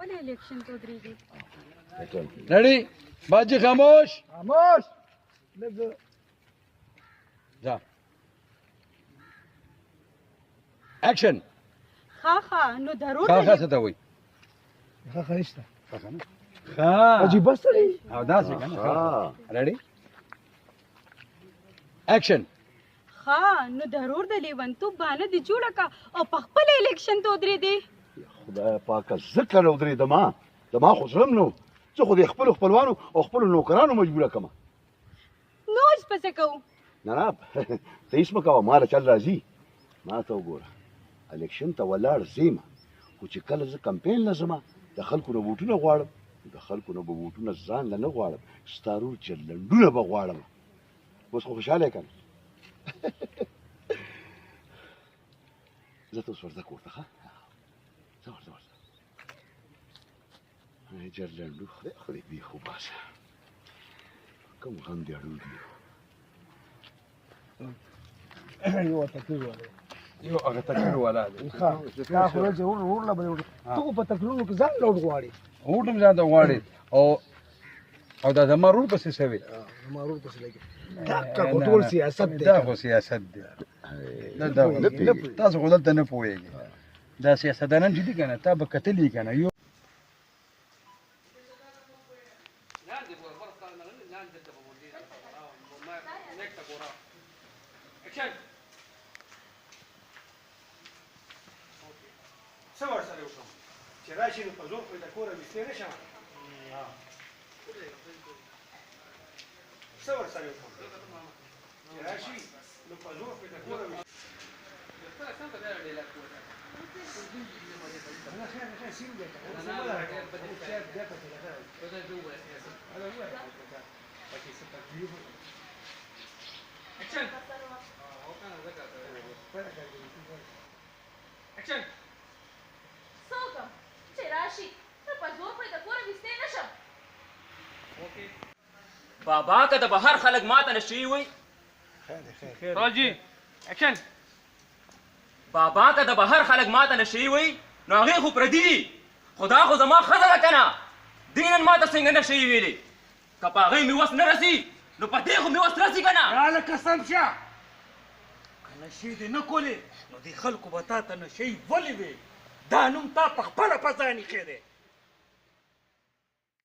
خپل الیکشن ته ودرېږي. ریډي باجی خاموش خاموش لږ ځه اکشن. ښه ښه نو ضرور ښه ښه څه ته وایي؟ ښه ښه نشته. ښه ښه نه ښه عجیبه سړی. او داسې که نه؟ ریډي اکشن. ښه نو ضرور د لیونتوب بانه دې جوړه که او په خپل الیکشن ته ودرېدې. خدای پاکه زه کله ودرېدم؟ زما خو زړه هم نه و، زه خو د خپلو خپلوانو او خپلو نوکرانو مجبوره کړم. نو اوس به څه کوو؟ نه نه ته هېڅ مه کوه، ما له چل راځي. ما ته وګوره، الیکشن ته ولاړ ځم، خو چې کله زه کمپین له ځم د خلکو نه ووټونه غواړم، د خلکو نه به ووټونه ځان له نه غواړم، ستا ورور جرلنډونه به غواړم. اوس خو خوشحاله یې که نه؟ زه ته اوس ورځه کور ته، ښه؟ ځه ورځه ورځه. جرلنډو خدای خو دې بېخ وباسه، کوم غم دې اړو دي. یو تکلیف والا، یو هغه تکلیف والا دی. ښه دا خو چې ورور ورور له به ته خو په تکلیفونو کې ځان لوټ غواړي. ووټ هم ځان ته غواړي او دا زما ورور پسې سوی، زما ورور پسې لګي. دا خو ټول سیاست دی. دا خو سیاست دی. دا تاسو خو دلته نه پوهېږئ، دا سیاستدانان چې دي که نه، تا به کتلي که نه. یو څه ورسره وکړم چې راشي نو په زور خو یې د کوره ویستی نه شم. څه ورسره وکړم چې راشي نو په زور خو یې د کوره ویستی. څه وکړم چې راشي نو په زور خو یې د کوره ویستی نه شم. بابا که د بهر خلک ماته نشي وي. راجي اکشن. بابا که د بهر خلک ماته نشي وي نو هغې خو پردي دي، خو دا خو زما ښځه ده که نه، دې نن ماته څنګه نشي ویلې؟ که په هغې مې وس نه رسي نو په دې خو مې وس رسي که نه. راله قسم شه، که نشې دې نه کولې نو دې خلکو به تا ته نشي ولې وي؟ دا نوم تا په خپله په ځان ایښی دی.